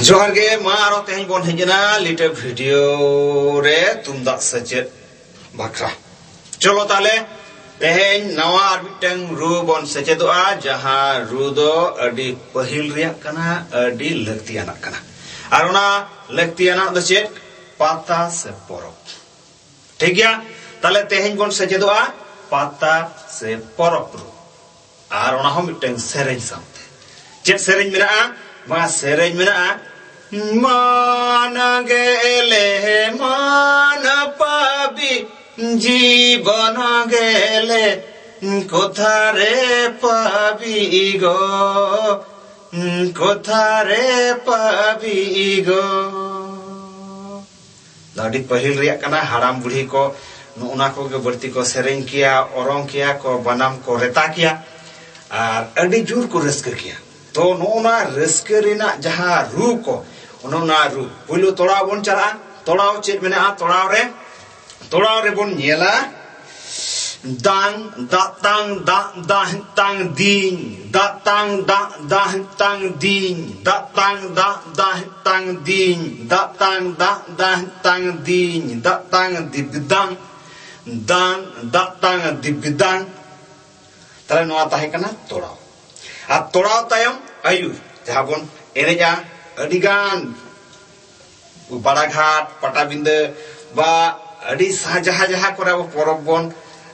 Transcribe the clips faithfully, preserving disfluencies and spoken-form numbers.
ᱡᱚᱦᱟᱨ ᱜᱮ, ᱢᱟ ᱟᱨᱚ ᱛᱮᱦᱮᱧ ᱵᱚᱱ ᱦᱮᱡ ᱮᱱᱟ ᱞᱤᱴᱟᱹ ᱵᱷᱤᱰᱤᱭᱳ ᱨᱮ ᱛᱩᱢᱫᱟᱜ ᱥᱮᱪᱮᱫ ᱵᱟᱠᱷᱨᱟ᱾ ᱪᱚᱞᱚ ᱛᱟᱦᱞᱮ, ᱛᱮᱦᱮᱧ ᱱᱟᱣᱟ ᱟᱨ ᱢᱤᱫᱴᱟᱝ ᱨᱩ ᱵᱚᱱ ᱥᱮᱪᱮᱫᱚᱜᱼᱟ, ᱡᱟᱦᱟᱸ ᱨᱩ ᱫᱚ ᱟᱹᱰᱤ ᱯᱟᱹᱦᱤᱞ ᱨᱮᱭᱟᱜ ᱠᱟᱱᱟ, ᱟᱹᱰᱤ ᱞᱟᱹᱠᱛᱤᱭᱟᱱᱟᱜ ᱠᱟᱱᱟ᱾ ᱟᱨ ᱚᱱᱟ ᱞᱟᱹᱠᱛᱤᱭᱟᱱᱟᱜ ᱫᱚ ᱪᱮᱫ? ᱯᱟᱛᱟ ᱥᱮ ᱯᱚᱨᱚᱵᱽ᱾ ᱴᱷᱤᱠ ᱜᱮᱭᱟ, ᱛᱟᱦᱞᱮ ᱛᱮᱦᱮᱧ ᱵᱚᱱ ᱥᱮᱪᱮᱫᱚᱜᱼᱟ ᱯᱟᱛᱟ ᱥᱮ ᱯᱚᱨᱚᱵᱽ ᱨᱩ, ᱟᱨ ᱚᱱᱟ ᱦᱚᱸ ᱢᱤᱫᱴᱟᱝ ᱥᱮᱨᱮᱧ ᱥᱟᱶᱛᱮ᱾ ᱪᱮᱫ ᱥᱮᱨᱮᱧ ᱢᱮᱱᱟᱜᱼᱟ? ᱢᱟ, ᱥᱮᱨᱮᱧ ᱢᱮᱱᱟᱜᱼᱟ, ᱢᱟᱱ ᱜᱮᱞᱮ ᱢᱟᱱ ᱯᱟᱵᱤ, ᱡᱤᱵᱚᱱ ᱜᱮᱞᱮ ᱠᱚᱛᱷᱟ ᱨᱮ ᱯᱟᱵᱤ ᱜᱚ, ᱠᱚᱛᱷᱟ ᱨᱮ ᱯᱟᱵᱤ ᱜᱚ᱾ ᱫᱚ ᱟᱹᱰᱤ ᱯᱟᱹᱦᱤᱞ ᱨᱮᱭᱟᱜ ᱠᱟᱱᱟ᱾ ᱦᱟᱲᱟᱢ ᱵᱩᱲᱦᱤ ᱠᱚ ᱱᱚᱜᱼᱚ ᱱᱟ ᱠᱚᱜᱮ ᱵᱟᱹᱲᱛᱤ ᱠᱚ ᱥᱮᱨᱮᱧ ᱠᱮᱭᱟ, ᱚᱨᱚᱝ ᱠᱮᱭᱟ ᱠᱚ, ᱵᱟᱱᱟᱢ ᱠᱚ ᱨᱮᱛᱟ ᱠᱮᱭᱟ, ᱟᱨ ᱟᱹᱰᱤ ᱡᱳᱨ ᱠᱚ ᱨᱟᱹᱥᱠᱟᱹ ᱠᱮᱭᱟ᱾ ᱛᱚ ᱱᱚᱜᱼᱚ ᱱᱟ ᱨᱟᱹᱥᱠᱟᱹ ᱨᱮᱱᱟᱜ ᱡᱟᱦᱟᱸ ᱨᱩ ᱠᱚ, ᱚᱱᱮ ᱚᱱᱟ ᱨᱩ, ᱯᱳᱭᱞᱳ ᱛᱚᱲᱟᱣ ᱵᱚᱱ ᱪᱟᱞᱟᱜᱼᱟ᱾ ᱛᱚᱲᱟᱣ ᱪᱮᱫ ᱢᱮᱱᱟᱜᱼᱟ? ᱛᱚᱲᱟᱣ ᱨᱮ, ᱛᱚᱲᱟᱣ ᱨᱮᱵᱚᱱ ᱧᱮᱞᱟ, ᱫᱟᱝ ᱫᱟᱜ ᱛᱟᱝ ᱫᱟᱜ ᱫᱟᱦ ᱛᱟᱝ ᱫᱤᱧ, ᱫᱟᱜ ᱛᱟᱝ ᱫᱟᱜ ᱫᱟᱦ ᱛᱟᱝ ᱫᱤᱧ, ᱫᱟᱜ ᱛᱟᱝ ᱫᱟᱜ ᱫᱟᱦ ᱛᱟᱝ ᱫᱤᱧ, ᱫᱟᱜ ᱛᱟᱝ ᱫᱟᱜ ᱫᱟᱦ ᱛᱟᱝ ᱫᱤᱧ, ᱫᱟᱜ ᱛᱟᱝ ᱫᱤᱵᱤᱫᱟᱝ, ᱫᱟᱝ ᱫᱟᱜ ᱛᱟᱝ ᱫᱤᱵᱤᱫᱟᱝ᱾ ᱛᱟᱦᱞᱮ ᱱᱚᱣᱟ ᱛᱟᱦᱮᱸ ᱠᱟᱱᱟ ᱛᱚᱲᱟᱣ᱾ ᱟᱨ ᱛᱚᱲᱟᱣ ᱛᱟᱭᱚᱢ ᱟᱹᱭᱩᱨ, ᱡᱟᱦᱟᱸ ᱵᱚᱱ ᱮᱱᱮᱡᱼᱟ, ᱟᱹᱰᱤᱜᱟᱱ ᱵᱟᱲᱟᱜᱷᱟᱴ, ᱯᱟᱴᱟᱵᱤᱸᱫᱟᱹ ᱵᱟ ᱟᱹᱰᱤ ᱥᱟ-, ᱡᱟᱦᱟᱸ ᱡᱟᱦᱟᱸ ᱠᱚᱨᱮ ᱟᱵᱚ ᱯᱚᱨᱚᱵᱽ ᱵᱚᱱ,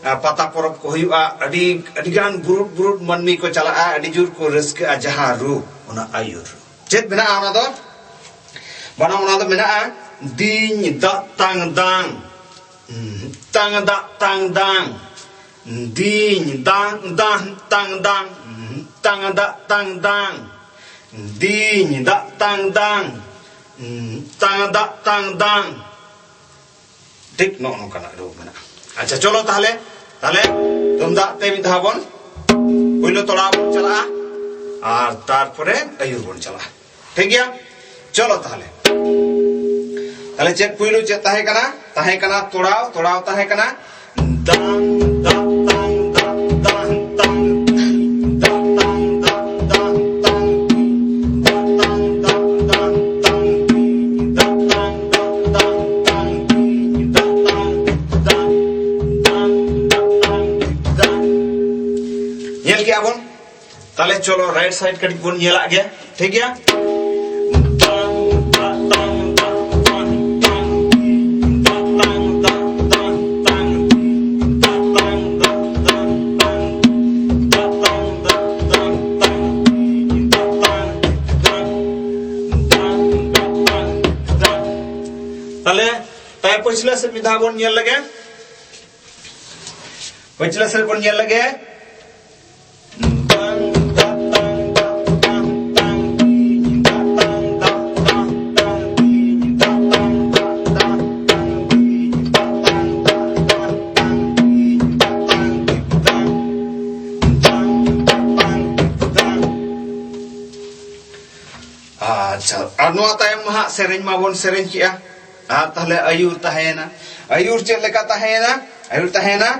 ᱟ, ᱯᱟᱛᱟ ᱯᱚᱨᱚᱵᱽ ᱠᱚ ᱦᱩᱭᱩᱜᱼᱟ, ᱟᱹᱰᱤ, ᱟᱹᱰᱤᱜᱟᱱ ᱵᱩᱨᱩᱫ ᱵᱩᱨᱩᱫ ᱢᱟᱹᱱᱢᱤ ᱠᱚ ᱪᱟᱞᱟᱜᱼᱟ, ᱟᱹᱰᱤ ᱡᱳᱨ ᱠᱚ ᱨᱟᱹᱥᱠᱟᱹᱜᱼᱟ᱾ ᱡᱟᱦᱟᱸ ᱨᱩ, ᱚᱱᱟ ᱟᱹᱭᱩᱨ ᱨᱩ᱾ ᱪᱮᱫ ᱢᱮᱱᱟᱜᱼᱟ ᱚᱱᱟ ᱫᱚ? ᱵᱟᱱᱟᱢ ᱚᱱᱟ ᱫᱚ ᱢᱮᱱᱟᱜᱼᱟ, ᱫᱤᱧ ᱫᱟᱜ ᱛᱟᱝ ᱫᱟᱝ, ᱛᱟᱝ ᱫᱟᱜ ᱛᱟᱝ ᱫᱟᱝ, ᱫᱤᱧ ᱫᱟᱝ ᱫᱟᱝ ᱛᱟᱝ ᱫᱟᱝ, ᱛᱟᱝ ᱫᱟᱜ ᱛᱟᱝ ᱫᱟᱝ, ᱫᱤᱧ ᱫᱟᱜ ᱛᱟᱝ ᱫᱟᱝ, ᱛᱟᱝ ᱫᱟᱜ ᱛᱟᱝ ᱫᱟᱝ᱾ ᱴᱷᱤᱠ ᱱᱚᱜᱼᱚ ᱱᱚᱝᱠᱟᱱᱟᱜ ᱨᱩ ᱢᱮᱱᱟᱜᱼᱟ᱾ ᱟᱪᱪᱷᱟ, ᱪᱚᱞᱚ ᱛᱟᱦᱞᱮ, ᱛᱟᱦᱞᱮ ᱛᱩᱢᱫᱟᱜ ᱛᱮ ᱢᱤᱫ ᱫᱷᱟᱣ ᱵᱚᱱ ᱯᱩᱭᱞᱩ ᱛᱚᱲᱟᱣ ᱵᱚᱱ ᱪᱟᱞᱟᱜᱼᱟ ᱟᱨ ᱛᱟᱨᱯᱚᱨᱮ ᱟᱹᱭᱩᱨ ᱵᱚᱱ ᱪᱟᱞᱟᱜᱼᱟ᱾ ᱴᱷᱤᱠ ᱜᱮᱭᱟ, ᱪᱚᱞᱚ ᱛᱟᱦᱞᱮ᱾ ᱛᱟᱦᱞᱮ ᱪᱮᱫ ᱯᱩᱭᱞᱩ ᱪᱮᱫ ᱛᱟᱦᱮᱸ ᱠᱟᱱᱟ? ᱛᱟᱦᱮᱸ ᱠᱟᱱᱟ ᱛᱚᱲᱟᱣ, ᱛᱚᱲᱟᱣ ᱛᱟᱦᱮᱸ ᱠᱟᱱᱟ ᱫᱟᱝ, ᱫᱟᱜ, ᱛᱟᱝ, ᱫᱟᱜ, ᱫᱟᱝ, ᱛᱟᱝ, ᱫᱟᱜ, ᱛᱟᱝ, ᱫᱟᱜ, ᱛᱟᱝ, ᱫᱟᱜ, ᱛᱟᱝ, ᱫᱟᱜ, ᱛᱟᱝ, ᱪᱚᱞᱚ, ᱨᱟᱭᱤᱴ ᱥᱟᱭᱤᱰ ᱠᱟᱹᱴᱤᱡ ᱵᱚᱱ ᱧᱮᱞᱟᱜ ᱜᱮ, ᱴᱷᱤᱠ ᱜᱮᱭᱟ? ᱛᱟᱦᱞᱮ ᱛᱟᱭ ᱯᱟᱹᱪᱷᱞᱟᱹ ᱥᱮᱫ ᱢᱤᱫ ᱫᱷᱟᱣ ᱵᱚᱱ ᱧᱮᱞ ᱞᱮᱜᱮ᱾ ᱯᱟᱹᱪᱷᱞᱟᱹ ᱥᱮᱫ ᱵᱚᱱ ᱧᱮᱞ ᱞᱮᱜᱮ᱾ ᱟᱪᱪᱷᱟ, ᱟᱨ ᱱᱚᱣᱟ ᱛᱟᱭᱚᱢ ᱢᱟ ᱦᱟᱸᱜ ᱥᱮᱨᱮᱧ ᱢᱟᱵᱚᱱ ᱥᱮᱨᱮᱧ ᱠᱮᱜᱼᱟ᱾ ᱟᱨ ᱛᱟᱦᱞᱮ ᱟᱹᱭᱩᱨ ᱛᱟᱦᱮᱸᱭᱮᱱᱟ᱾ ᱟᱹᱭᱩᱨ ᱪᱮᱫ ᱞᱮᱠᱟ ᱛᱟᱦᱮᱸᱭᱮᱱᱟ? ᱟᱹᱭᱩᱨ ᱛᱟᱦᱮᱸᱭᱮᱱᱟ᱾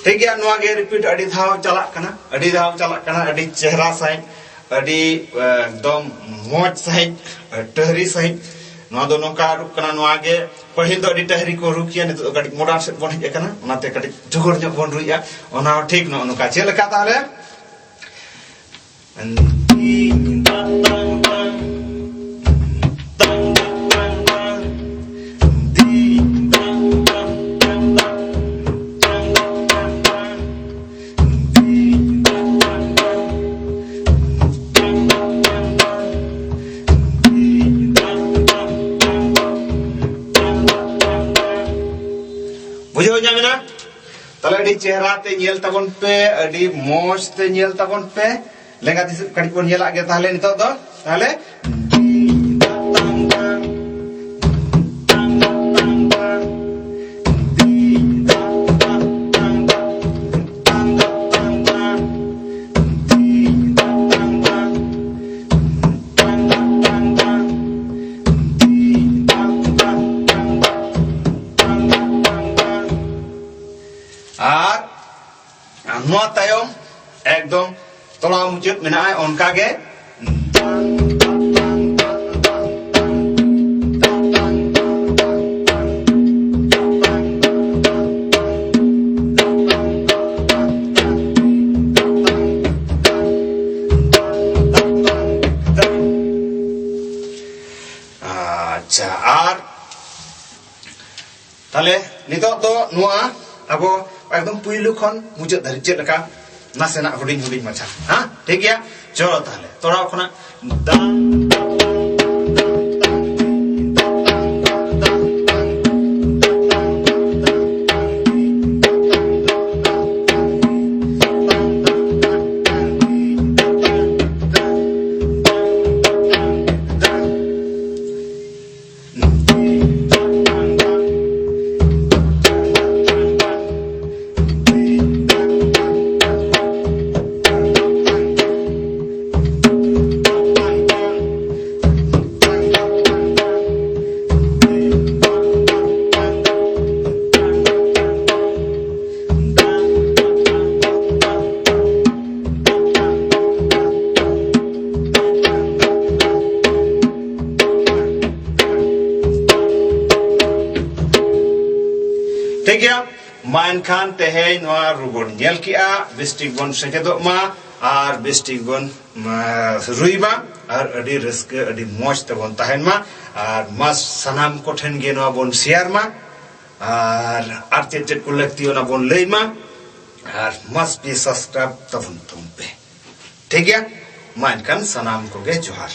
ᱴᱷᱤᱠ ᱜᱮᱭᱟ, ᱱᱚᱣᱟ ᱜᱮ ᱨᱤᱯᱤᱴ ᱟᱹᱰᱤ ᱫᱷᱟᱣ ᱪᱟᱞᱟᱜ ᱠᱟᱱᱟ, ᱟᱹᱰᱤ ᱫᱷᱟᱣ ᱪᱟᱞᱟᱜ ᱠᱟᱱᱟ, ᱟᱹᱰᱤ ᱪᱮᱦᱨᱟ ᱥᱟᱺᱦᱤᱡ, ᱟᱹᱰᱤ ᱮᱠᱫᱚᱢ ᱢᱚᱡᱽ ᱥᱟᱺᱦᱤᱡ, ᱴᱟᱹᱦᱨᱤ ᱥᱟᱺᱦᱤᱡ᱾ ᱱᱚᱣᱟ ᱫᱚ ᱱᱚᱝᱠᱟ ᱨᱩᱜ ᱠᱟᱱᱟ, ᱱᱚᱣᱟ ᱜᱮ ᱯᱟᱹᱦᱤᱞ ᱫᱚ ᱟᱹᱰᱤ ᱴᱟᱹᱦᱨᱤ ᱠᱚ ᱨᱩ ᱠᱮᱭᱟ, ᱱᱤᱛᱚᱜ ᱫᱚ ᱠᱟᱹᱴᱤᱡ ᱢᱚᱰᱟᱨᱱ ᱥᱮᱫ ᱵᱚᱱ ᱦᱮᱡ ᱟᱠᱟᱱᱟ, ᱚᱱᱟᱛᱮ ᱠᱟᱹᱴᱤᱡ ᱡᱷᱚᱜᱚᱨ ᱧᱚᱜ ᱵᱚᱱ ᱨᱩᱭᱮᱫᱼᱟ᱾ ᱚᱱᱟ ᱦᱚᱸ ᱴᱷᱤᱠ ᱱᱚᱜᱼᱚ ᱱᱚᱝᱠᱟ᱾ ᱪᱮᱫ ᱞᱮᱠᱟ ᱛᱟᱦᱚᱞᱮ? ᱵᱩᱡᱷᱟᱹᱣ ᱧᱟᱢ ᱮᱱᱟ? ᱛᱟᱦᱞᱮ ᱟᱹᱰᱤ ᱪᱮᱦᱨᱟ ᱛᱮ ᱧᱮᱞ ᱛᱟᱵᱚᱱ ᱯᱮ, ᱟᱹᱰᱤ ᱢᱚᱡᱽ ᱛᱮ ᱧᱮᱞ ᱛᱟᱵᱚᱱ ᱯᱮ᱾ ᱞᱮᱸᱜᱟ ᱛᱤ ᱥᱮᱫ ᱠᱟᱹᱴᱤᱡ ᱵᱚᱱ ᱧᱮᱞᱟᱜ ᱜᱮ ᱛᱟᱦᱞᱮ ᱱᱤᱛᱚᱜ ᱫᱚ᱾ ᱛᱟᱦᱞᱮ ᱮᱠᱫᱚᱢ ᱛᱚᱲᱟᱣ ᱢᱩᱪᱟᱹᱫ ᱢᱮᱱᱟᱜᱼᱟ ᱚᱱᱠᱟ ᱜᱮ᱾ ᱟᱪᱪᱷᱟ, ᱟᱨ ᱛᱟᱦᱞᱮ ᱱᱤᱛᱚᱜ ᱫᱚ ᱱᱚᱣᱟ ᱟᱵᱚ ᱮᱠᱫᱚᱢ ᱯᱩᱭᱞᱩ ᱠᱷᱚᱱ ᱢᱩᱪᱟᱹᱫ ᱫᱷᱟᱹᱨᱤᱡ ᱪᱮᱫ ᱞᱮᱠᱟ ᱱᱟᱥᱮᱱᱟᱜ ᱦᱩᱰᱤᱧ ᱦᱩᱰᱤᱧ ᱢᱟᱪᱷᱟ, ᱦᱮᱸ? ᱴᱷᱤᱠ ᱜᱮᱭᱟ, ᱪᱚᱞᱚ ᱛᱟᱦᱞᱮ ᱛᱚᱲᱟᱣ ᱠᱷᱚᱱᱟᱜ ᱫᱟ᱾ ᱴᱷᱤᱠ ᱜᱮᱭᱟ᱾ ᱢᱟ ᱮᱱᱠᱷᱟᱱ ᱛᱮᱦᱮᱧ ᱱᱚᱣᱟ ᱨᱩ ᱵᱚᱱ ᱧᱮᱞ ᱠᱮᱜᱼᱟ, ᱵᱮᱥᱴᱷᱤᱠ ᱵᱚᱱ ᱥᱮᱪᱮᱫᱚᱜ ᱢᱟ ᱟᱨ ᱵᱮᱥᱴᱷᱤᱠ ᱵᱚᱱ, ᱢᱟ, ᱨᱩᱭ ᱢᱟ ᱟᱨ ᱟᱹᱰᱤ ᱨᱟᱹᱥᱠᱟᱹ, ᱟᱹᱰᱤ ᱢᱚᱡᱽ ᱛᱮᱵᱚᱱ ᱛᱟᱦᱮᱱ ᱢᱟ᱾ ᱟᱨ ᱢᱟ ᱥᱟᱱᱟᱢ ᱠᱚᱴᱷᱮᱱ ᱜᱮ ᱱᱚᱣᱟ ᱵᱚᱱ ᱥᱮᱭᱟᱨ ᱢᱟ ᱟᱨ, ᱟᱨ ᱪᱮᱫ ᱪᱮᱫ ᱠᱚ ᱞᱟᱹᱠᱛᱤ ᱚᱱᱟ ᱵᱚᱱ ᱞᱟᱹᱭ ᱢᱟ᱾ ᱟᱨ ᱢᱟᱥ ᱯᱮ ᱥᱟᱵᱥᱠᱨᱟᱭᱤᱵ ᱛᱟᱵᱚᱱ ᱛᱟᱵᱚᱱ ᱯᱮ᱾ ᱴᱷᱤᱠ ᱜᱮᱭᱟ? ᱢᱟ ᱮᱱᱠᱷᱟᱱ ᱥᱟᱱᱟᱢ ᱠᱚᱜᱮ ᱡᱚᱦᱟᱨ᱾